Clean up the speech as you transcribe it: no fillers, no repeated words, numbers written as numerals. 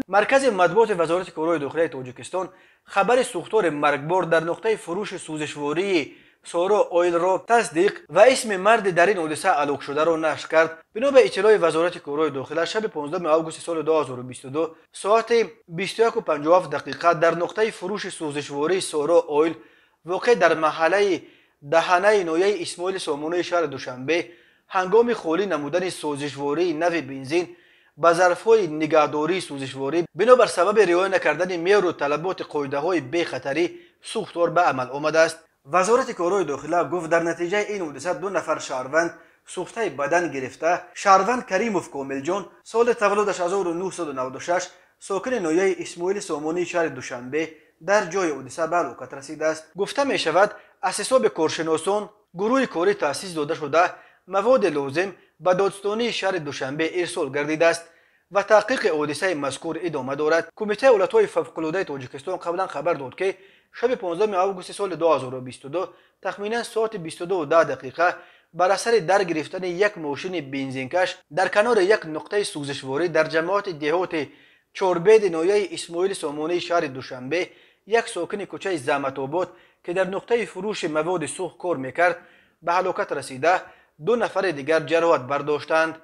Маркази матбуоти Вазорати корҳои дохилаи Тоҷикистон хабари сӯхтори маргбор дар нуқтаи фурӯши сӯзишвории Соро Ойлро тасдиқ ва исми марди дар ин ҳодиса ҳалокшударо нашр кард. Бино ба иттилои Вазорати корҳои дохила, шаби 15 августи соли 2022 соати 21:57 дақиқа дар нуқтаи фурӯши сӯзишвории Соро Ойл, воқеъ дар маҳаллаи Даҳанаи ноҳияи Исмоили Сомонии шаҳри Душанбе, ҳангоми холӣ намудани сӯзишвории нави бензин ба зарфҳои нигаҳдории сӯзишворӣ, бинобар сабаби риоя накардани меъёру талаботи қоидаҳои бехатарӣ, сӯхтор ба амал омадааст. Вазорати корҳои дохила гуфт, дар натиҷаи ин ҳодиса 2 нафар шаҳрванд сӯхтаи бадан гирифта. Шаҳрванд Каримов Комилҷон, соли таваллудаш 1996, сокини ноҳияи Исмоили Сомонии шаҳри Душанбе, дар ҷои ҳодиса ба ҳалокат расидааст. Гуфта мешавад, аз ҳисоби коршиносон гурӯҳи корӣ таъсис дода шуда, маводи лозим ба додстонии шаҳри Душанбе ирсол гардидааст ва таҳқиқи ҳодисаи мазкур идома дорад. Кумитаи ҳолатҳои фавқулодаи Тоҷикистон қаблан хабар дод, ки шаби 15 августи соли 2022 тахминан соати 22:10 дақиқа бар асари дар гирифтани як мошини бензинкаш дар канори як нуқтаи сӯзишворӣ дар ҷамоати деҳоти Чорбеди ноҳияи Исмоили Сомонии шаҳри Душанбе, як сокини кӯчаи Заҳматобод, ки дар нуқтаи фурӯши маводи сӯхт кор мекард, ба ҳалокат расида, 2 нафари дигар ҷароҳат бардоштанд.